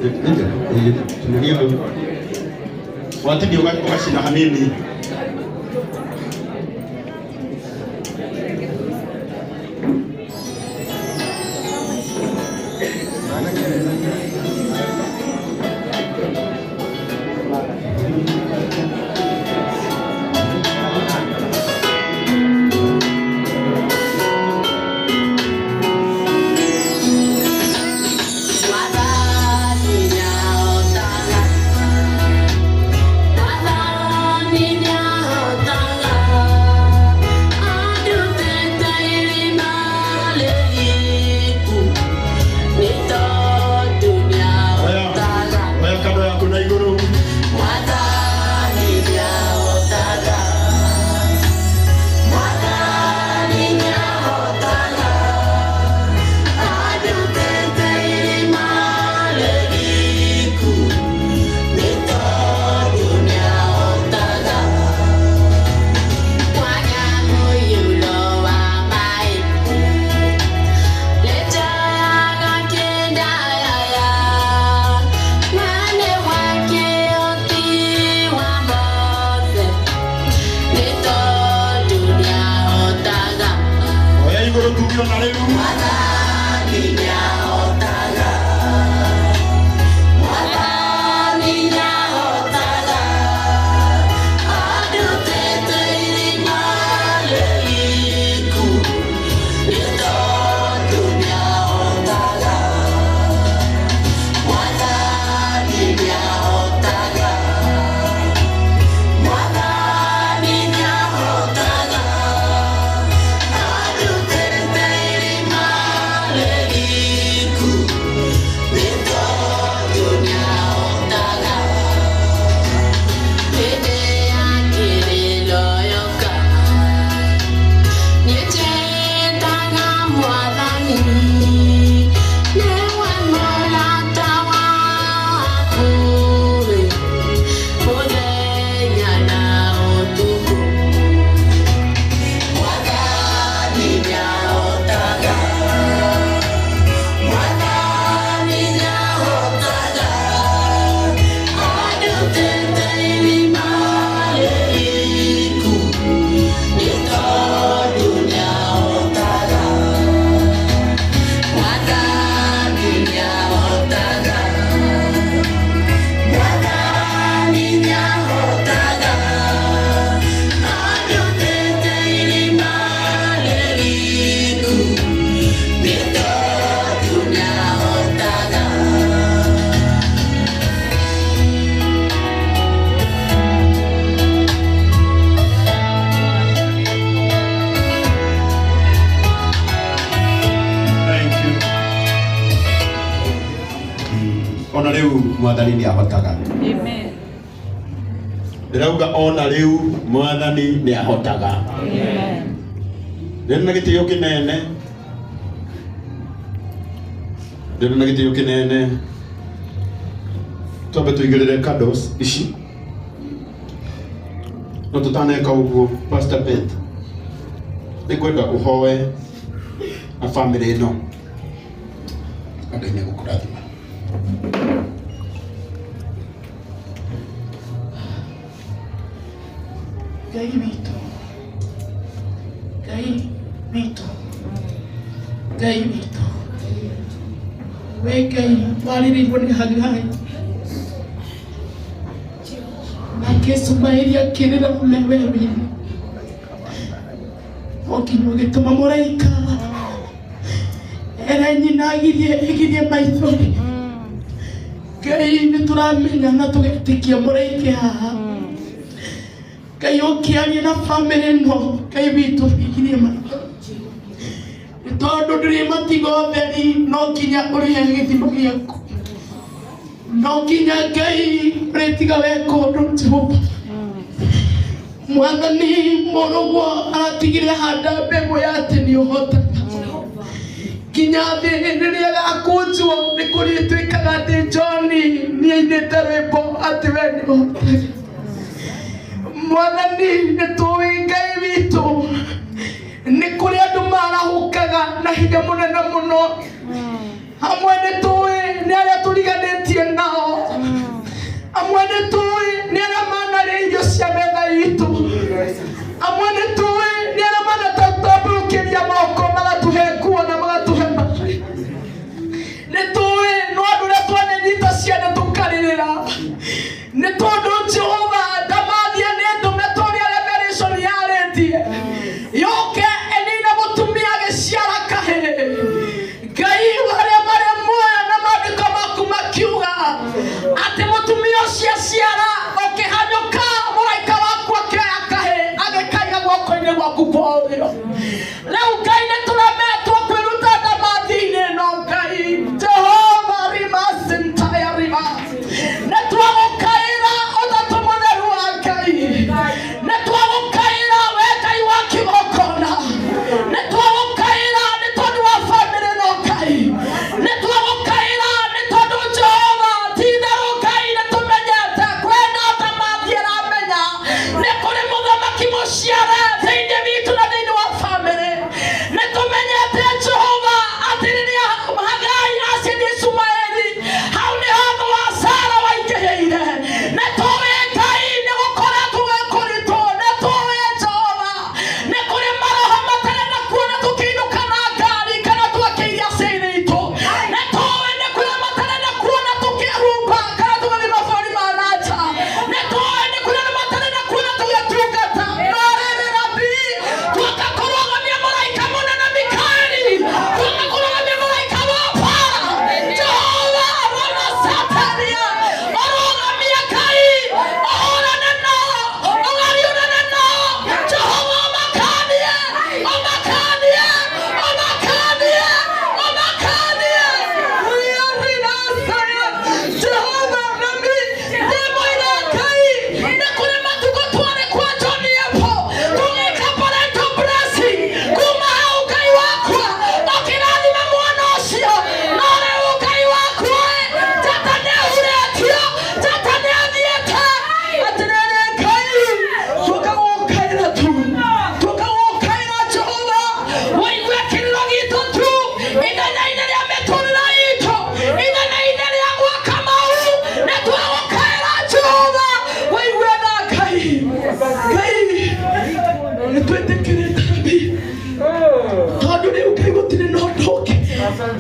Nĩ hau watinia ũgacina hanini. Oya, oya kando yaku na igũrũ. Oya igũrũ tugio na rĩu. Thank you. Ona rĩu mwathani nĩ ahotaga. Ndĩrauga ona rĩu mwathani nĩ ahotaga. Ndĩrĩ na gĩtĩo kĩnene, ndĩrĩ na gĩtĩo kĩnene. Twambe tũigĩrĩre candles ici, no tũtaneka ũguo, Pastor Beth, nĩngwenda ũhoe na bamĩrĩ ĩno na Ngai nĩegũkũrathima. Ngai witũ, Ngai witũ, Ngai witũ, we Ngai warĩrĩirwo nĩ Hagai nake Ishumaeli akĩrĩra me werũ-inĩ, no nginya ũgĩtũma mũraika ere nyina agirie agirie maithori. Ngai nĩ tũramenya na tũgetĩkia mũraika haha. Ngai ũkĩaria na bamĩrĩ ĩno, Ngai witũ igirie maithori, nĩ tondũ ndũrĩ matigo theri, no nginya ũrĩhe gĩthimo gĩaku, no nginya Ngai ũrĩtiga weka ũndũ. Jehova mwathani, mũrũguo aratigire handa mbegũ ya atĩ nĩ ũhotaga nginya thĩ rĩrĩa ĩgakũnjwo, nĩ kũrĩ ĩtuĩkaga atĩ John nĩ ainĩte rwĩmbo atĩ we nĩ ũhotaga. Mwathani, nĩ tũĩ Ngai witũ nĩ kũrĩ andũ marahũkaga na hinya mũnene mũno hamwe, nĩ tũĩ. Nĩ arĩa tũriganĩtie nao, amwe nĩ tũĩ nĩ arĩa manarĩa irio cia metha itũ, amwe nĩ tũĩ nĩ arĩa manatambũrũkĩria moko magatũhe nguo na magatũhe maĩ. Nĩ tũĩ no andũ ũrĩa twananyita ciana tũkarĩrĩra, nĩ tondũ Jehova ndamathia nĩ ndũme tũrĩa Revelation yarĩtie yoke ĩnine mũtumia agĩciara kahĩĩ. Ngai, arĩa marĩ muoyo na maandĩko maku makiuga atĩ mũtumia ũcio aciara, ũkĩhanyũka mũraika waku akĩoya kahĩĩ agĩkaiga guoko-inĩ gwaku kwa ũrĩo. Rĩu Ngai, nĩ tũremetwo kwĩruta ndamathi-inĩ ĩno. Ngai Jehova rimasintaya rima, nĩ twagũkaĩra Ũtatũ Mũtheru wa Ngai, nĩ twagũkaĩra we Ngai wa kĩgongona, nĩ twagũkaĩra nĩ tondũ wa bamĩrĩ ĩno. Ngai, nĩ twagũkaĩra nĩ tondũ Jehova ti itherũ Ngai nĩ tũmenyete kwĩna ndamathi ĩramenya nĩ kũrĩ mũthamaki mũciare thĩinĩ witũ na thĩinĩ wa bamĩrĩ. Nĩ tũmenyete Jehova atĩ rĩrĩa Hagai aciarire Ishumaeli, hau nĩho thũ wa Sara waingĩhĩire. Nĩ tũĩ Ngai nĩ gũkoretwo gwĩ kũritũ. Nĩ tũĩ Jehova nĩ kũrĩ maroho matarenda kuona tũkĩinũka na ngari kana twakĩirie aciari aitũ. Nĩ tũĩ nĩ kũrĩ matarenda kuona tũkĩhumba kana tũgĩthiĩ mabũrũri ma na nja. Nĩ tũĩ nĩ kũrĩ andũ matarenda kuona tũgĩtungata. No rĩrĩ rabi, tuoka kũrũgamia mũraika mũnene Mikaeli, tuoka kũrũgamia mũraika wa bara Jehova rona Satania, ũrũgamie Ngai, ũhũrane nao, ũgariũrane nao. Jehova, ũmakanie, ũmakanie, ũmakanie, ũmakanie. Riarinasaya Jehova nami ndĩmwĩra Ngai, nĩ kũrĩ matukũ twarĩ kwa John Apple tũgĩka parental blessing. Kuma hau Ngai wakwa ũkĩrathima mwana ũcio. No rĩu Ngai wakwa, njata nĩ ahurĩtio, njata nĩ athiĩte. Atĩrĩrĩ Ngai, tũkagũkaĩra tu, tũkagũkaĩra Jehova, wĩigue kĩrĩro gitũ tu ithenya-inĩ rĩa mĩtũrĩre itũ, ithenya-inĩ rĩa gwaka mau. Nĩ twagũkaĩra Jehova, wĩigue na Ngai. Ngai, nĩ twĩtĩkĩrĩte rabi, tondũ rĩu Ngai gũtirĩ na ũndũ ũngĩ.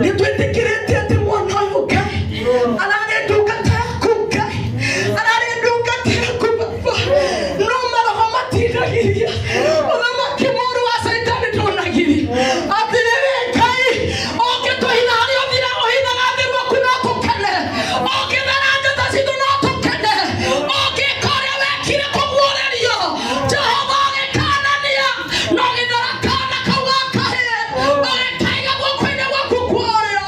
Nĩ twĩtĩkĩrĩte atĩ mwana ũyũ Ngai ararĩ ndungata yaku, Ngai ararĩ ndungata yaku baba, no maroho matindagiria, ũthamaki mũru wa Caitani ndũnagiria. Atĩrĩrĩ Ngai, ũngĩtũhitha harĩa ũthira ũhithaga thĩ gwaku no tũkene, ũngĩthara njata citũ no tũkene, ũngĩka ũrĩa wekire kũguũrĩrio Jehova ũgĩkanania na ũgĩthara kana kau ga kahĩĩ ũgĩkaiga guoko-inĩ gwaku kwa ũrĩo,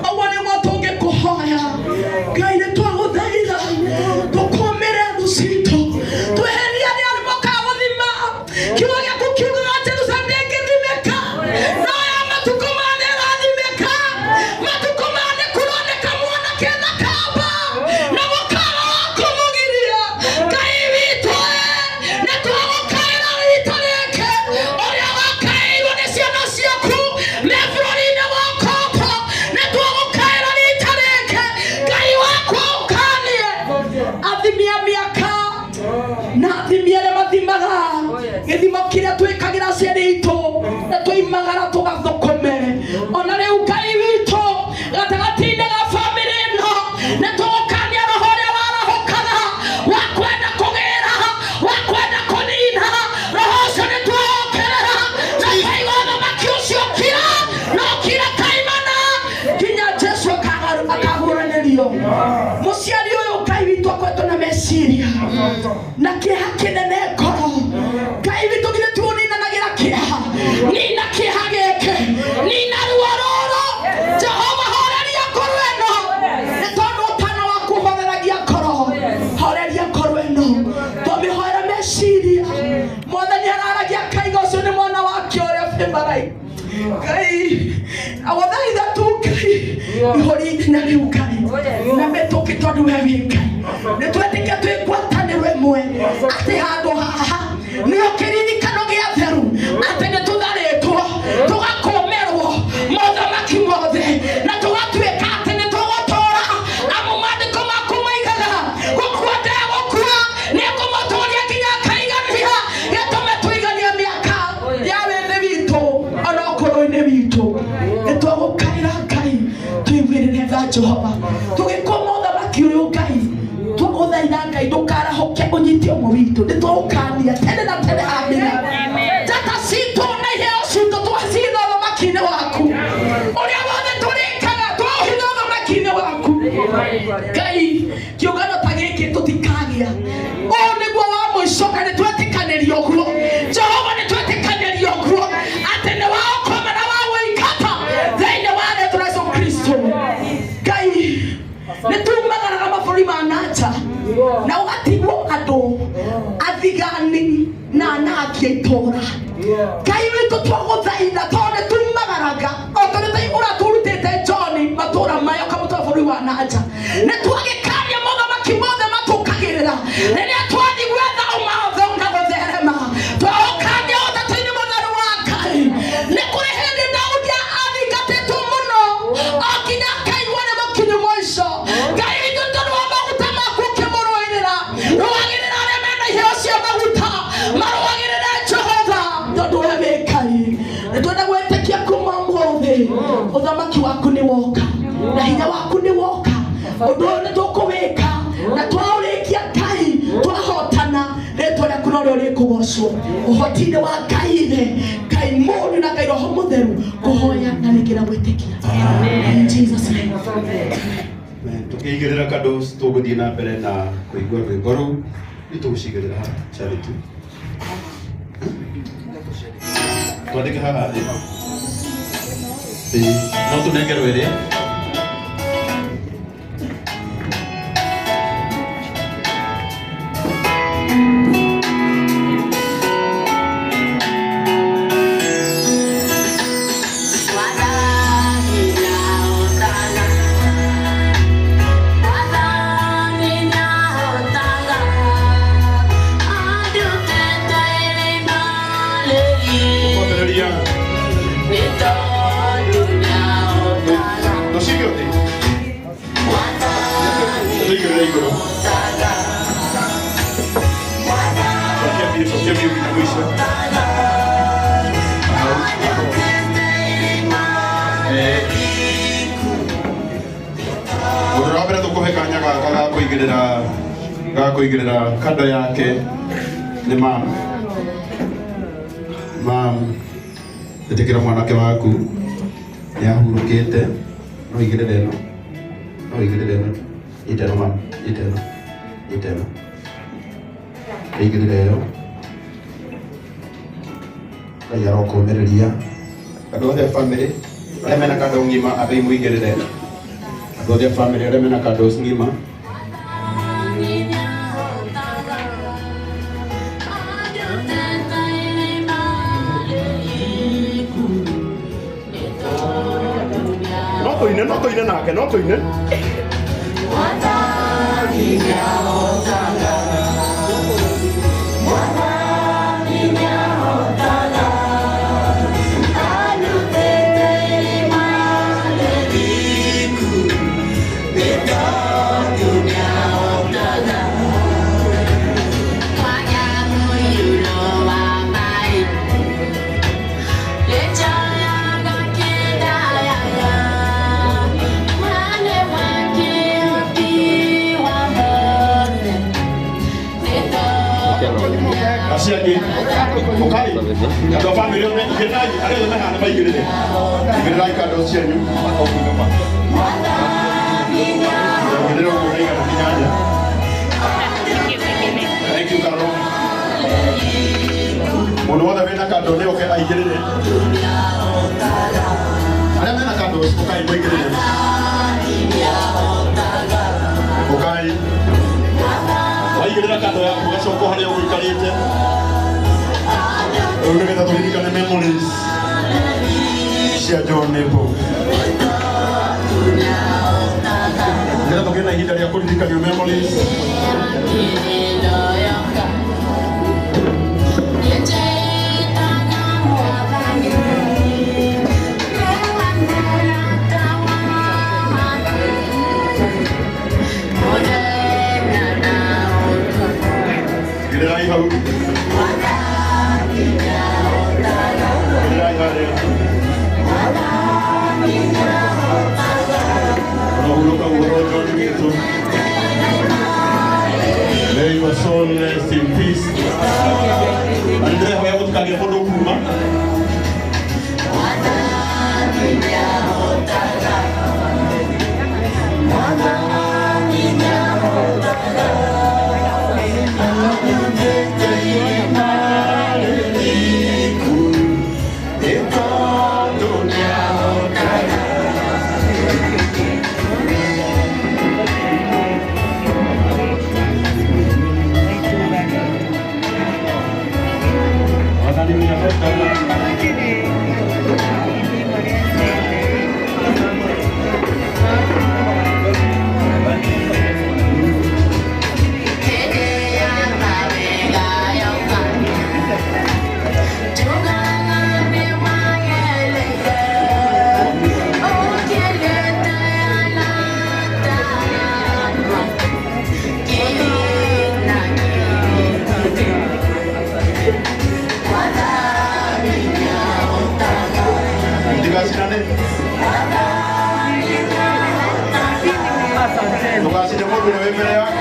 ũguo nĩguo tũngĩkũhoya. Ngai, nĩ twagũthaitha tũkũmĩre thũ citũ, tweherie arĩa mokaga gũthima. Kiugo gĩaku kiugaga Jerusalem ndĩngĩthimĩka, no ya matukũ maya nĩ ĩrathimĩka. Matukũ maya nĩ kũroneka mwanake na kamba na mũkaga wa kũmũgiria. Ngai witũ, nĩ twagũkaĩra rita rĩngĩ ũrĩa wakaĩirwo nĩ ciana ciaku me bũrũri-inĩ wa Kopo. Nĩ twagũkaĩra rita rĩngĩ, Ngai wakwa, ũkanie athimia mĩaka na athimi arĩa mathimaga gĩthimo kĩrĩa twĩkagĩra aciari aitũ na tũimagara tũgathũkũme. Ona rĩu Ngai witũ, gatagatĩ-inĩ ga bamĩrĩ ĩno nĩ tũgũkania roho ũrĩa warahũkaga wa kwenda kũgĩra, wa kwenda kũnina. Roho ũcio nĩ twawokerera na twaigua ũthamaki ũcio kira no kira kaimana nginya Jesu akahũranĩrio. Mũciari ũyũ, Ngai witũ, akoretwo na meciria na kĩeha kĩnene ngoro. Ngai witũ, githĩ ti ũninanagĩra kĩeha? Nina kĩeha gĩkĩ, nina ruo rũrũ. Jehova, horeria ngoro ĩno, nĩ tondũ ũtana waku ũhoreragia ngoro. Horeria ngoro ĩno, twamĩhoera meciria. Mwathani araragia akaiga ũcio nĩ mwana wake ũrĩa favorite. Ngai, agũthaitha tu Ngai, ihũri nginya rĩu Ngai na mĩtũkĩ, tondũ we wĩ Ngai. Nĩ twetĩkia twĩ ngwatanĩro ĩmwe atĩ handũ haha nĩo kĩririkano gĩa theru, atĩ nĩ tũtharĩtwo tũgakũmĩrwo mothamaki mothe na tũgatuĩka atĩ nĩ tũgũtũra. Twaũkania tene na tene, amina. Njata citũ na iheo citũ twacitha ũthamaki-inĩ waku, ũrĩa wothe tũrĩkaga twaũhitha ũthamaki-inĩ waku. Ngai, kĩũngano ta gĩkĩ tũtikagĩa, ũũ nĩguo wa mũico, na nĩ twetĩkanĩria ũguo. Jehova, nĩ twetĩkanĩria ũguo atĩ nĩ waũkoma na waũingata thĩinĩ wa rĩtwa rĩa Yesu Kristo. Ngai, nĩ tumagaraga mabũrũri ma nanja na ũgatigwo andũ athigani na anaki a itũũra. Ngai witũ, twagũthaitha tondũ nĩ tumagaraga o tondũ ta ũrĩa tũrutĩte John matũũra maya ũkamũtwara bũrũri wa nanja, nĩ twagĩkania mothamaki mothe matũkagĩrĩra rĩrĩa twathiĩ gwetha ũmatho na gũtherema. Twaũkania ũtatũ-inĩ mũtheru wa Ngai. Nĩ kũrĩ hĩndĩ Daudi athingatĩtwo mũno o nginya akaigua nĩ mũkinyu mũico. Ngai witũ, tondũ wa maguta maku ũkĩmũrũĩrĩra, rũagĩrĩra arĩa mena iheo cia maguta, marũagĩrĩre Jehova, tondũ we wĩ Ngai. Nĩ twenda gwĩtĩkia kuma ũmũthĩ ũthamaki waku nĩ woka na hinya waku nĩ woka. Ũndũ ũyũ nĩ tũkũwĩka na twaũrĩkia, Ngai, twahotana, rĩtwa rĩaku norĩo rĩkũgocwo ũhoti-inĩ wa Ngai Ithe, Ngai Mũriũ na Ngai Roho Mũtheru. Kũhoya na rĩngĩ na gwĩtĩkia. In Jesus' name. Tũkĩigĩrĩra kandũ, tũgũthiĩ na mbere na kũigua rwĩmbo rũu. Nĩ tũgũcigĩrĩra haha, Charity, twandĩke haha thĩ. Ĩĩ, no tũnengerwo ĩrĩ. Kwambĩrĩria tũcige ũthĩ, tũigĩrĩre igũrũ. Cokia biũ, cokia biũ nginya mũico. Hau. Mũndũ wa mbere tũkũhe kanya gaka ga kũigĩrĩra kando yake nĩ mam. Mam, ĩtĩkĩra mwanake waku nĩ ahurũkĩte. No igĩrĩre ĩno, no igĩrĩre ĩno. Ita ĩno, mam, ita ĩno, ita ĩno, ĩigĩrĩre ĩyo. Ngai arokũmĩrĩria. Andũ othe a bamĩrĩ arĩa mena kando ng'ima, ambei mũigĩrĩre. Andũ othe a bamĩrĩ arĩa mena kando ng'ima. No tũine, no tũine nake, no tũine. Acio angĩ ũkai, andũ a bamĩrĩ othe, igĩrĩrai. Arĩa othe mehana maigĩrĩre, igĩrĩrai kando cianyu. Igĩrĩra ũguo ũraigana nginya nja. Thank you, Karo. Mũndũ wothe wĩna kando nĩ oke aigĩrĩre. Arĩa mena kando, ũkai mũigĩrĩre, ũkai. Waigĩrĩra kando yaku, ũgacoka harĩa ũgũikarĩte rĩu, nĩgetha tũririkane memories cia John Nebo, nĩgetha tũgĩe na ihinda rĩa kũririkanio memories. Igĩrĩrai hau, igĩrĩrai harĩa. Ũrahurũka ũhoro, John witũ. May your soul rest in peace. Na nĩndĩrehoya gũtikagĩe mũndũ kuma. Mwathani nĩahotaga. Mũtigacinane. Ndũgacine mũndũ ũrĩa wĩ mbere yaku.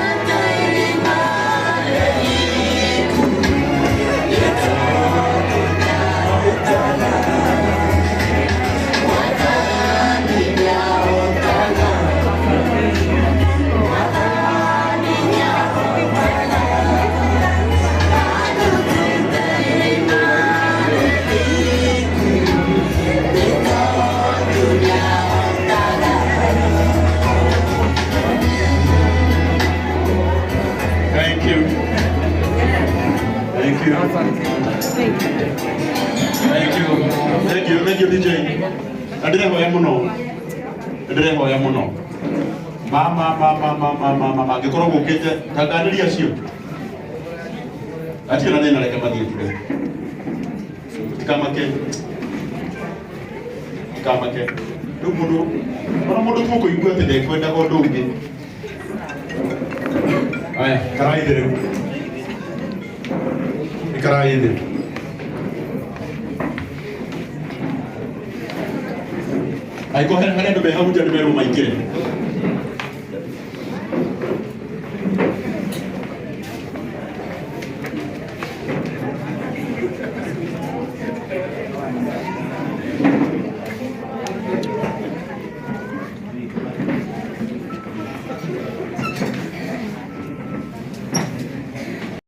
Thank you. Thank you. Thank you. Thank you. Thank you, DJ. Na ndĩrehoya mũno. Ndĩrehoya mũno. Mama, mama, mama, mama, mangĩkorwo gũkĩte tanganĩria acio. Atirĩ na thĩna, reke mathiĩ ture. Tikamake. Tikamake. Rĩu mũndũ, ona mũndũ tũkũigua atĩ ndekwendaga ũndũ ũngĩ. Aya, karai thĩ rĩu. Ikarai thĩ. Angĩkorwo harĩ andũ me hau nja nĩ merwo maingĩre.